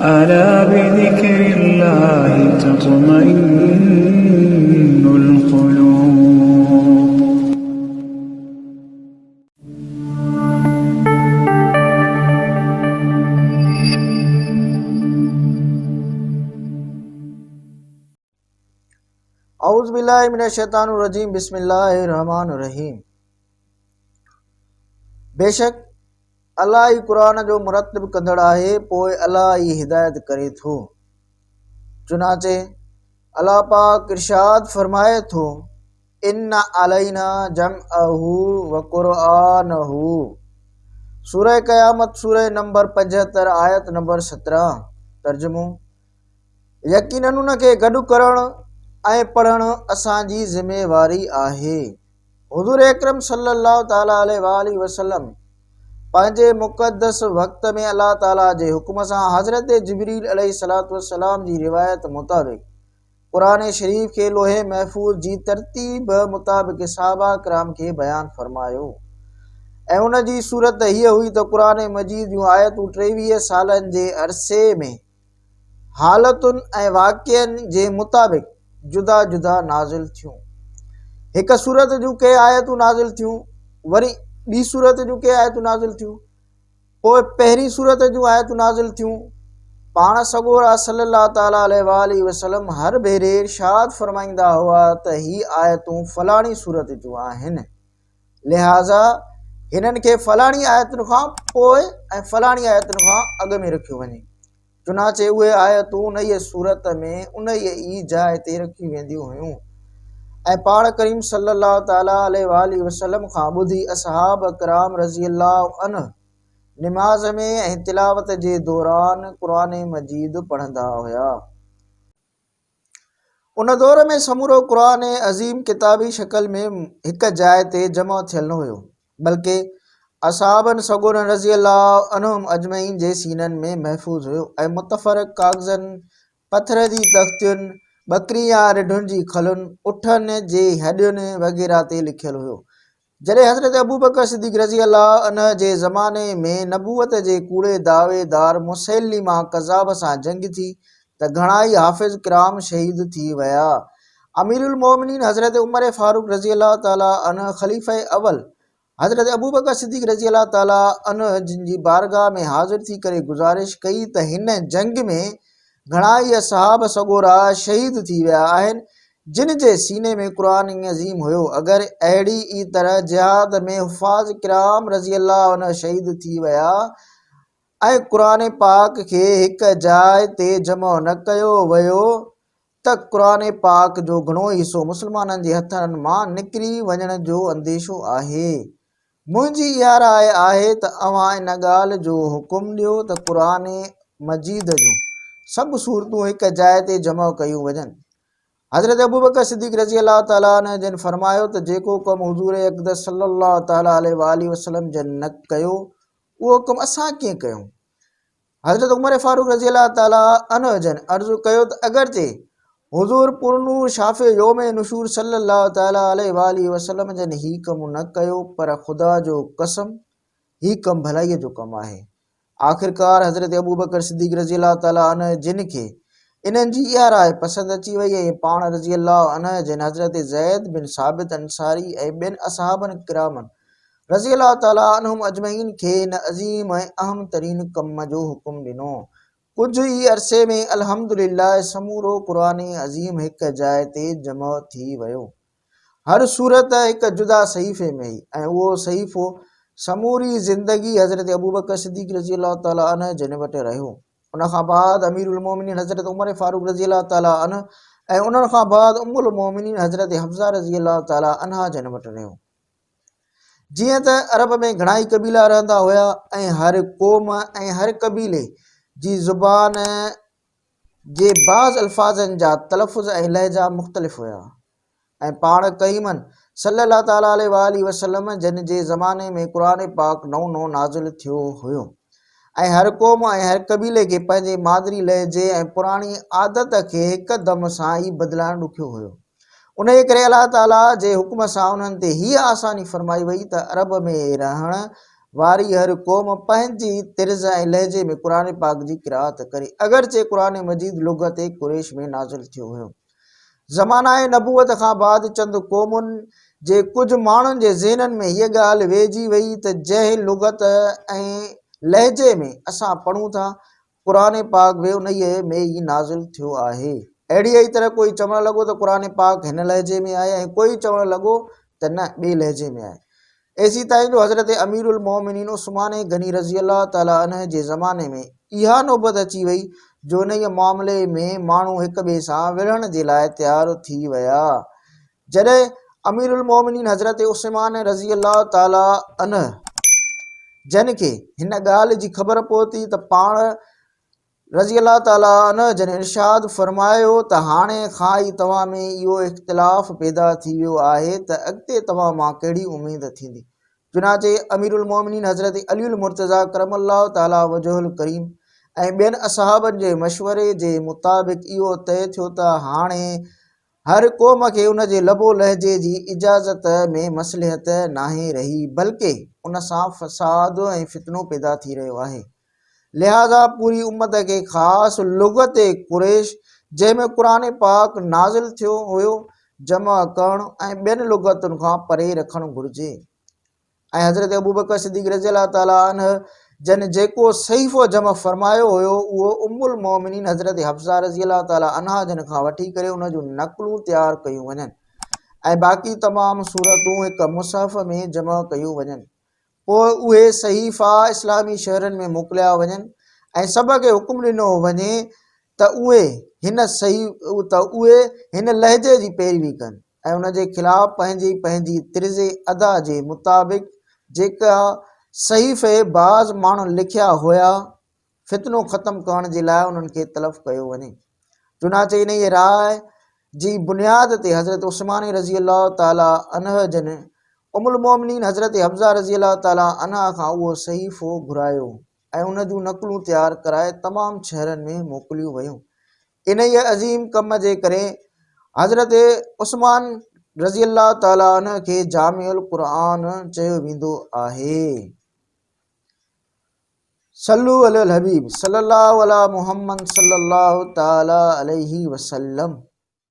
ألا بذكر الله تطمئن القلوب. اعوذ بالله من الشيطان الرجيم بسم الله الرحمن الرحيم بيشڪ الله ئي قرآن جو مرتب ڪندڙ آهي پوء الله ئي هدايت ڪري ٿو. چنانچه الله پاڪ ارشاد فرمائي ٿو ان علينا جمعه وقرآنه سورة قيامت سورة نمبر 75 آيت نمبر 17 ترجمو يقيناً ان کي گڏ ڪرڻ ۽ پڙهڻ اسان جي ذميواري آهي. حضور اڪرم صلّي الله تعالٰي عليه واٰله وسلّم پنهنجي مقدس وقت ۾ الله تعالٰي جي حڪم سان حضرت جبريل عليه الصلوة والسلام جي روايت مطابق قرآن شريف کي لوح محفوظ جي ترتيب مطابق صحابه ڪرام کي بيان فرمايو ۽ ان جي صورت هيء هئي ته قرآن مجيد جون آيتون 23 سالن جي عرصي ۾ حالتن ۽ واقعن جي مطابق جدا جدا نازل ٿيون. هڪ سورت جون ڪي آيتون نازل ٿيون، وري ٻي سورت جون ڪي آيتون نازل ٿيون، پوء پهرين سورت جون آيتون نازل ٿيون. پاڻ سڳورا صلي الله تعالٰي عليه واٰله وسلم هر ڀيري ارشاد فرمائيندا هئا ته هي آيتون فلاڻي سورت جون آهن، لهٰذا هنن کي فلاڻي آيتن کان پوء ۽ فلاڻي آيتن کان اڳ ۾ رکيو وڃي. چنانچه اهي آيتون انهيء سورت ۾ انهيء ئي جاء تي رکيون وينديون هيون ۽ پاڻ ڪريم صلّي الله تعالٰي عليه واٰله وسلّم کان ٻڌي اصحاب ڪرام رضي الله عنه نماز ۾ ۽ تلاوت جي دوران قرآن مجيد پڙهندا هيا. ان دور ۾ سمورو قرآن عظيم ڪتابي شڪل ۾ هڪ جاء تي جمع ٿيل نه هيو، بلڪه اصحابن سڳورن رضي الله عنهم اجمعين جي سينن ۾ محفوظ هيو ۽ متفرق ڪاغذن، پٿر جي تختين، ٻڪري يا رڍن جي کلن، اٺن جي هڏين وغيره تي لکيل هيو. جڏهن حضرت ابوبڪر صديق رضي الله عنه جي زماني ۾ نبوت جي ڪوڙي دعويدار مسيلمه ڪذاب سان جنگ ٿي ته گهڻائي حافظ ڪرام شهيد ٿي ويا. امير المومنين حضرت عمر فاروق رضي الله تعالٰي عنه خليفه اول حضرت ابوبڪر صديق رضي الله تعالٰي عنه جن جي بارگاهه ۾ حاضر ٿي ڪري گذارش ڪئي ته هن جنگ ۾ گهڻائي اصحاب سڳورا شهيد ٿي ويا آهن جن جي سيني ۾ قرآن عظيم هيو اگر اهڙي ئي طرح جهاد ۾ حفاظ ڪرام رضي الله عنه شهيد ٿي ويا ۽ قرآن پاڪ کي هڪ جاء تي جمع نه ڪيو ويو ته قرآن پاڪ جو گهڻو حصو مسلمانن جي هٿن مان نڪري وڃڻ جو انديشو آهي. منهنجي اها راء آهي ته اوهان ان ڳالهه جو حڪم ڏيو ته قرآن مجيد جون سڀ سورتون هڪ جاء تي جمع ڪيون وڃن. حضرت ابوبڪر صديق رضي الله تعالٰي عنه جن فرمايو ته جيڪو ڪم حضور اقدس صلّي الله تعالٰي عليه واٰله وسلّم جن نه ڪيو اهو ڪم اسان ڪيئن ڪيون؟ حضرت عمر فاروق رضي الله تعالٰي عنه جن عرض ڪيو ته اگرچه حضور پرنور شافع يوم نشور صلّي الله تعالٰي عليه واٰله وسلّم جن هي ڪم نه ڪيو پر خدا جو قسم هي ڪم ڀلائيء جو ڪم آهي. آخرڪار حضرت ابوبڪر صديق رضي الله تعالٰي عنه جن کي انهن جي اها راء پسند اچي وئي ۽ پاڻ رضي الله عنه جن حضرت زيد بن ثابت انصاري ۽ ٻين اصحابن ڪرامن رضي الله تعالٰي عنهم اجمعين کي هن عظيم ۽ اهم ترين ڪم جو حڪم ڏنو. ڪجهه ئي عرصي ۾ الحمد لله سمورو قرآن عظيم هڪ جاء تي جمع ٿي ويو. هر سورت هڪ جدا صحيفي ۾ هئي ۽ اهو صحيفو سموري زندگي حضرت ابوبڪر صديق رضي الله تعالٰي عنه جن وٽ رهيو. ان کان بعد امير المومنين حضرت عمر فاروق رضي الله تعالٰي عنه ۽ انهن کان بعد ام المومنين حضرت حفصه رضي الله تعالٰي عنها جن وٽ رهيو. جيئن ته عرب ۾ گهڻائي قبيلا رهندا هيا ۽ هر قوم ۽ هر قبيلي جي زبان جي بعض الفاظن جا تلفظ ۽ لهجا مختلف هيا ۽ پاڻ ڪريمن صلي الله تعالٰي عليه واٰله وسلم جن جي زماني ۾ قرآن پاڪ نئون نئون نازل ٿيو هيو ۽ هر قوم ۽ هر قبيلي کي پنهنجي مادري لهجي ۽ پراڻي عادت کي هڪدم سان ئي بدلائڻ ڏکيو هيو. انهيء ڪري الله تعاليٰ جي حڪم سان انهن تي هيء آساني فرمائي وئي ته عرب ۾ رهڻ واري هر قوم پنهنجي طرز ۽ لهجي ۾ قرآن پاڪ جي قرائت ڪري، اگرچه قرآن مجيد لغت قريش ۾ نازل ٿيو هيو. زمانه نبوت کان بعد چند قومن جي ڪجهه ماڻهن جي ذهنن ۾ هيء ڳالهه ويهجي وئي ته جنهن لغت ۽ لهجي ۾ اسان پڙهون ٿا، قرآن پاڪ به انهيء ۾ ئي نازل ٿيو آهي. اهڙيء ئي طرح ڪوئي چوڻ لڳو ته قرآن پاڪ هن لهجي ۾ آهي ۽ ڪوئي چوڻ لڳو ته نه ٻئي لهجي ۾ آهي. ايسيتائين جو حضرت امير المومنين عثمان غني رضي الله تعالٰي عنه جي زماني ۾ اها نوبت اچي وئي جو انهيء معاملي ۾ ماڻهو هڪ ٻئي سان وڙهڻ جي لاء تيار ٿي ويا. جڏهن امير المومنين حضرت عثمان رضي الله تعالٰي عنه جن کي هن ڳالهه جي خبر پهتي ته پاڻ رضي الله تعالٰي عنه جن ارشاد فرمايو ته هاڻي کان ئي توهان ۾ اهو اختلاف پيدا ٿي ويو آهي ته اڳتي توهان مان ڪهڙي اميد ٿيندي؟ چنانچه امير المومنين حضرت علي المرتضيٰ ڪرم الله تعالٰي وجهه الڪريم ۽ ٻين اصحابن جي مشوري جي مطابق اهو طئي ٿيو ته هاڻي هر قوم کي ان جي لب و لهجي جي اجازت ۾ مصلحت ناهي رهي بلڪه ان سان فساد ۽ فتنو پيدا ٿي رهيو آهي. لهٰذا پوري امت کي خاص لغت قريش جنهن ۾ قرآن پاڪ نازل ٿيو هيو جمع ڪرڻ ۽ ٻين لغتن کان پري رکڻ گهرجي ۽ حضرت ابوبڪر صديق رضي الله تعالٰي عنه جن جيڪو صحيفو جمع فرمايو هيو اهو ام المومنين حضرت حفصه رضي الله تعالٰي عنها جن کان وٺي ڪري ان جون نقلون تيار ڪيون وڃن ۽ باقي تمام سورتون هڪ مصحف ۾ جمع ڪيون وڃن پوء اهي صحيفا اسلامي شهرن ۾ موڪليا وڃن ۽ سڀ کي حڪم ڏنو وڃي ته اهي هن ته اهي هن لهجي جي پيروي ڪن ۽ ان جي خلاف پنهنجي پنهنجي طرز ادا جي مطابق جيڪا صحيفي بعض ماڻهن لکيا هيا فتنو ختم ڪرڻ جي لاء انهن کي تلف ڪيو وڃي. چنانچه انهيء راء جي بنياد تي حضرت عثمان رضي الله تعالٰي عنه جن ام المومنين حضرت حفصه رضي الله تعالٰي عنها کان اهو صحيفو گهرايو ۽ ان جون نقلون تيار ڪرائي تمام شهرن ۾ موڪليون ويون. انهيء عظيم ڪم جي ڪري حضرت عثمان رضي الله تعالٰي عنه کي جامع القرآن چيو ويندو آهي. صلو علی الحبيب صلي الله علي محمد صلي الله تعالي عليه وسلم.